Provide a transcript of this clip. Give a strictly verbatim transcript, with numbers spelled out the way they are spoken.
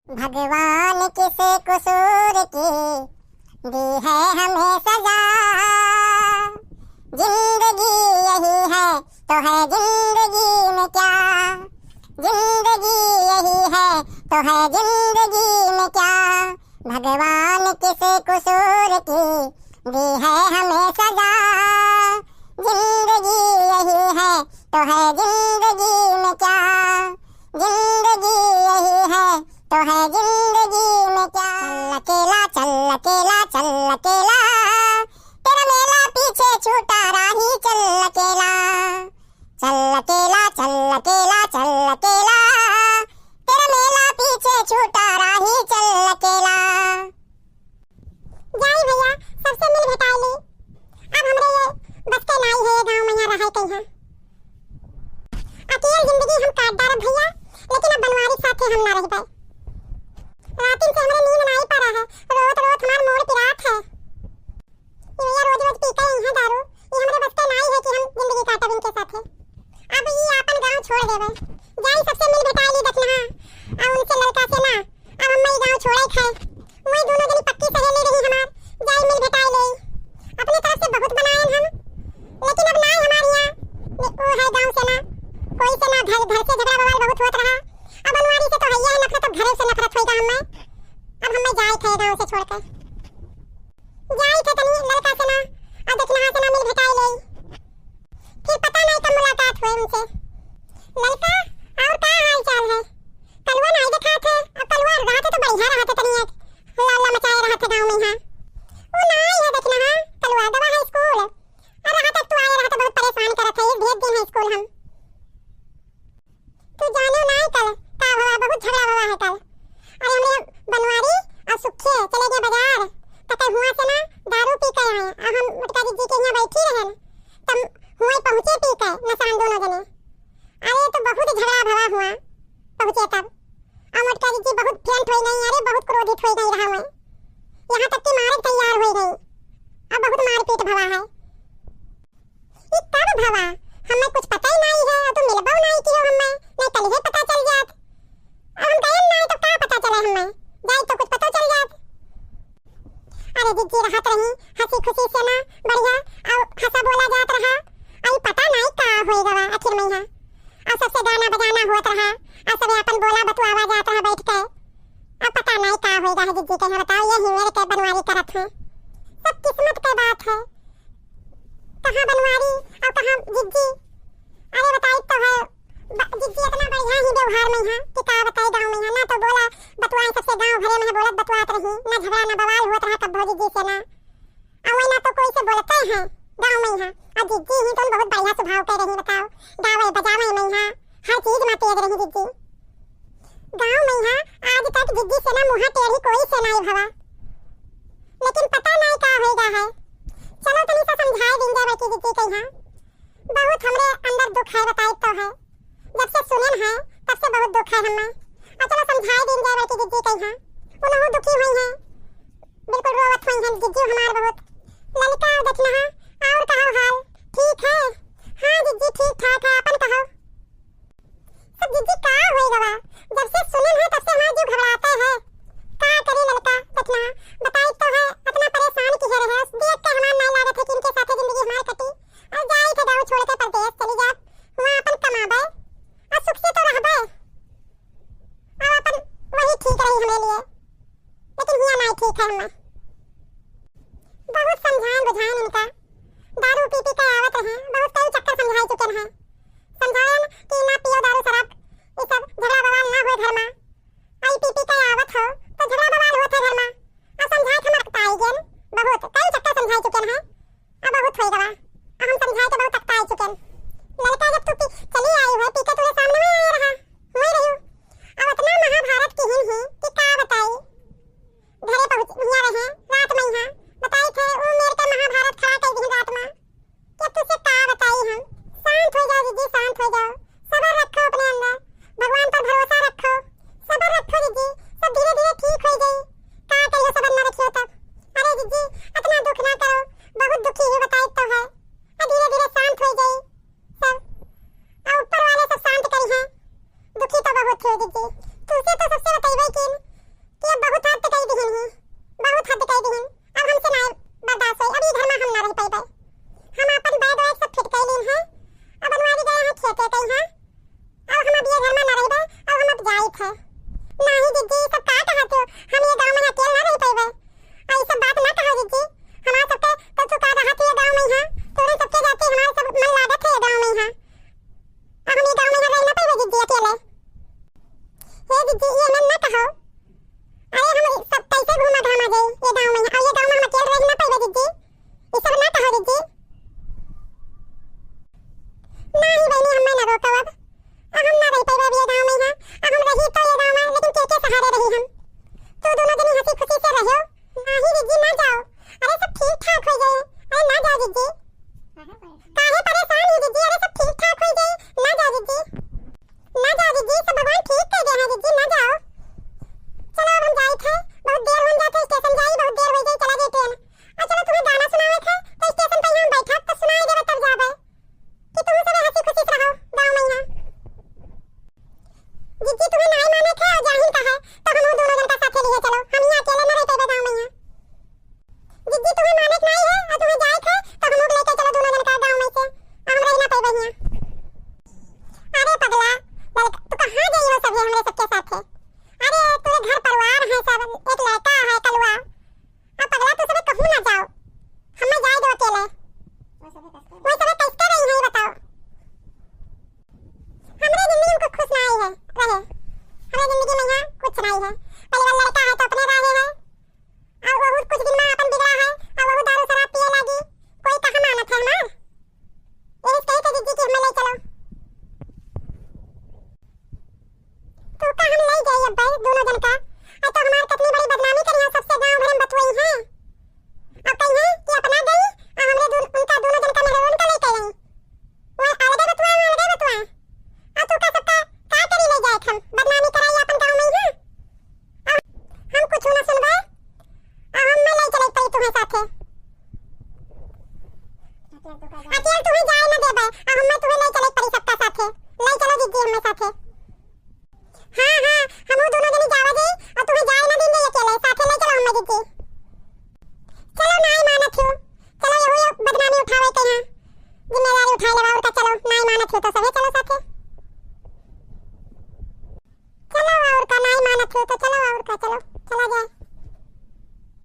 भगवान किस कसूर की दी है हमें सजा। जिंदगी यही है तो है जिंदगी में क्या, जिंदगी यही है तो है जिंदगी में क्या। भगवान किस कसूर की दी है हमें सजा। जिंदगी यही है तो है जिंदगी में क्या, जिंदगी यही है तो है जिंदगी में क्या। चल अकेला, चल अकेला, चल अकेला, तेरा मेला पीछे छूटा राही, चल अकेला। चल अकेला, चल अकेला, चल अकेला, तेरा मेला पीछे छूटा राही, चल अकेला। जाई भैया, सबसे मिल भेटाई ली। अब हमरे ये बस के नाई है ये गाँव में यहाँ रहे कहीं। अकेल जिंदगी हम काट डारब भैया, लेकिन अब बनवारी के साथे हम ना रहबे। रातिन से हमरे नींद नाई पड़ा है, रोत रोत हमार मोर पिरात है। ये भैया रोज रोज पी के आई हैं दारू, ये हमरे बस के नाई है कि हम जिंदगी काटब इनके साथे। अब ये आपन गाँव छोड़ देबे। जाई सबसे मिल भेटाई ली दखनहा, आ उनसे ललका से ना, अब हम ई गाँव छोड़े खाए। वही दोनों जनी पक्की सहेली रही हमार, जाई मिल भेटाई ले। अपने तरफ से बहुत बनायन हम, लेकिन अब नाई हमार यहाँ वो है गाँव से ना, कोई से ना, घर, घर से झगड़ा बवाल बहुत होत रहा। अब बनवारी से तो है ही नफरत, अब घरे से नफरत होइगा हमें। अब हमें जाए थे गाँव से छोड़ के। जाई थे तनी ललका से ना, आ दखनहा से ना मिल भेटाई ले। फिर पता नहीं कब मुलाकात हुए उनसे। ललका, और का हाल चाल है? कलुआ नहीं दिखात है, अब कलुआ रहते तो बढ़िया रहते तनी एक हल्ला मचाए रहते गाँव में यहाँ। वो नाई है दखनहा, कलुआ गवा है स्कूल। और रहा तक तू आए रहा तो बहुत परेशान करत है, भेज दिन है स्कूल हम। तू जाने ना कल का भवा, बहुत झगड़ा भवा है कल। अरे हमरे बनवारी और सुखे चले गए बाजार, तो कल हुआ से ना दारू पी के आए। अब हम मोटका दीदी के यहाँ बैठी रहे, तब हुए पहुँचे पी के नसान दोनों जने। अरे तो बहुत झगड़ा भवा हुआ पहुँचे तब। और मोटका दीदी बहुत फेंट हो गई, अरे बहुत क्रोधित हो गई रहा हुए, यहाँ तक कि मारे तैयार हो गई। अब बहुत मारपीट भवा है। ई कब भवा? हमें कुछ पता ही नहीं है, और तू मिलबो नहीं कियो हमें, नहीं कल ही पता चल जात। अब हम गए नहीं तो का पता चले हमें, जाई तो कुछ पता चल जात। अरे जिज्जी रहत रही हंसी खुशी से ना, बढ़िया, और हंसा बोला जात रहा। आई पता नहीं का होई गवा आखिर में यहाँ। और सबसे गाना बजाना होत रहा, और सब अपन बोला बतुआवा जात रहा बैठ के। अब पता नहीं का होई गवा है जिज्जी के यहाँ, बताओ ये हिमेर के बनवारी करत हैं। सब किस्मत के बात है। कहाँ बनवारी और कहाँ जिज्जी? अरे बताई तो है, ब-, जिज्जी इतना बढ़िया ही व्यवहार में है कि का बताई गाँव में है ना, तो बोला बतुआए सबसे गाँव भरे में है, बोलत बतुआत रही ना, झगड़ा ना बवाल होत रहा कब्बो जिज्जी से ना। और वही ना तो कोई से बोलते हैं गाँव में है, और जिज्जी ही तो बहुत बढ़िया स्वभाव के रही, बताओ गावे बजावे में है, हर चीज में तेज रही जिज्जी। गाँव में है आज तक जिज्जी से ना मुँह टेढ़ी कोई से नहीं भवा, लेकिन पता नहीं का होई गा है। चलो तनी सा समझाए दिन जाए बड़की जिज्जी के यहाँ, बहुत हमरे अंदर दुख है बताई तो है, जब से सुनन है तब से बहुत दुख है हमें। और चलो समझाए दिन जाए बड़की जिज्जी के यहाँ, उनहु दुखी हुई हैं, बिल्कुल रोवत हुई हैं जिज्जी हमार बहुत। ललका और दखनहा, और कहो हाल ठीक है? हाँ जिज्जी ठीक ठाक है, अपन कहो। सब जिज्जी का होई गवा? जब से सुनन है तब से हमार जीव घबराता है। का करी ललका, दखनहा, बताई तो है, इतना परेशान किहे रहे, देख के हमार नाई लागत है कि इनके साथे जिंदगी हमार कटी। और जाई थे गाँव छोड़ के परदेस चली जात, वहाँ अपन कमाबे और सुख से तो रहबे, और अपन वही ठीक रही हमरे लिए, लेकिन हिया नाई ठीक है हमें। बहुत समझाएन बुझाएन इनका, दारू पी पी के आवत रहे, बहुत कई चक्कर समझाई चुके हैं। समझाएन कि ना पियो दारू शराब, ये सब झगड़ा बवाल ना होए घर में। आई पी पी के आवत हो तो झगड़ा बवाल होत है घर में। आ समझाए के हम अकताई गेन, बहुत कई चक्कर समझाई चुके हैं। अब बहुत होई गवा, अब हम समझाए के बहुत अकताई चुके हैं। ललका जब तू पी चली आई हुए पी के तूने सामने में आए रहा, हुए रही। अब इतना महाभारत की हिन ही कि का बताई। घरे पहुँच हुआ रहे रात में यहाँ, बताई थे वो मेर के महाभारत खड़ा कर दिन रात में। कि अब तुझसे का बताई हम। शांत हो जाओ दीदी, शांत हो जाओ, सबर रखो अपने अंदर, भगवान पर भरोसा रखो, घूमा घामा जाई ये गाँव में, और ये गाँव में हम अकेले रह ना पाइबे जिज्जी। ये सब ना कहो जिज्जी। नाही बहिनी, हम ना रोकब अब। अब हम ना रह पाइबे अब ये गाँव में, हाँ। अब हम रही तो ये गाँव में, लेकिन के के सहारे रही हम? तू दोनों जनी हँसी खुशी से रहो। नाही जिज्जी, ना जाओ। अरे सब ठीक ठाक हो जाए। अरे ना जाओ जिज्जी। काहे परेशान हो जिज्जी? अरे सब ठीक ठाक हो जाए। ना जाओ जिज्जी। ना जाओ जिज्जी, सब भगवान ठीक कर दे हैं जिज्जी, ना जाओ। चलो अब हम जाइत है, बहुत देर होन जात है, स्टेशन जाई, बहुत देर हो जाई, चला जाई ट्रेन। और चलो तुम्हें गाना सुनावे थे, तो स्टेशन पर हम बैठा तो सुनाई देवे तब जाबे। कि तुम सब हँसी खुशी से रहो गाँव में यहाँ। जिज्जी तुम्हें नाई माने थे और जाहिल का है, तो हम दोनों जन का साथे लिए चलो, हम यहाँ अकेले न रह पाइबे गाँव में यहाँ। जिज्जी तुम्हें माने के नाई है और तुम्हें जाए थे, तो हम लोग लेके चलो दोनों जन का गाँव में से, हम रह ना पाइबे यहाँ। अरे पगला, लड़का, तू कहाँ जाई हो सब ये हमरे सबके साथे? अरे, तोरे घर परिवार है सब, एक लड़का है कलुआ। अब पगला, तू सबे कहूँ ना जाओ, हमें जाए दो अकेले। वो सबे कैसे रही है, ये बताओ। हमरे जिंदगी में कुछ कुछ नहीं है, रहे। हमरे जिंदगी में यहाँ कुछ नहीं है। पहले वाला लड़का है तो अपने रहे है, और वो कुछ दिन में अपन बिगड़ा है, और वो दारू शराब पिए लागी। कोई कहाँ मानत है हमार? यही कही थे जिज्जी कि हमें ले चलो। तू का हम ले जाई अब भाई दोनों जन का? आ तो हमार कितनी बड़ी बदनामी करी है, सबसे गाँव भर में बतुआई है। अब कही है कि अपना गई, आ हमरे दू-, उनका दोनों जन का मेहरारू उनका लेके गई। वहाँ अलगे बतुआए, वहाँ अलगे बतुआए। आ तू का सबका का करी ले जाए हम? बदनामी कराई अपन गाँव में ही। आ हम कुछ ना सुनबे। आ हम में ले चले पड़ी तुम्हें साथे। अकेल तुम्हें जाए ना देबे। आ हम में तुम्हें ले चले पड़ी सबका साथे। ले चलो जिज्जी हमें साथे। हाँ, हाँ, हमहू दोनों जनी जावा जाई, और तुम्हें जाए ना दिन दे अकेले, साथे ले चलो हमें जिज्जी। चलो, नाई मानत हो, चलो, यहू एक बदनामी उठावे के यहाँ जिम्मेदारी उठाए लेवा, और का, चलो, नाई मानत हो तो सभे चलो साथे। चलो, और का, नाई मानत हो तो चलो, और का, चलो।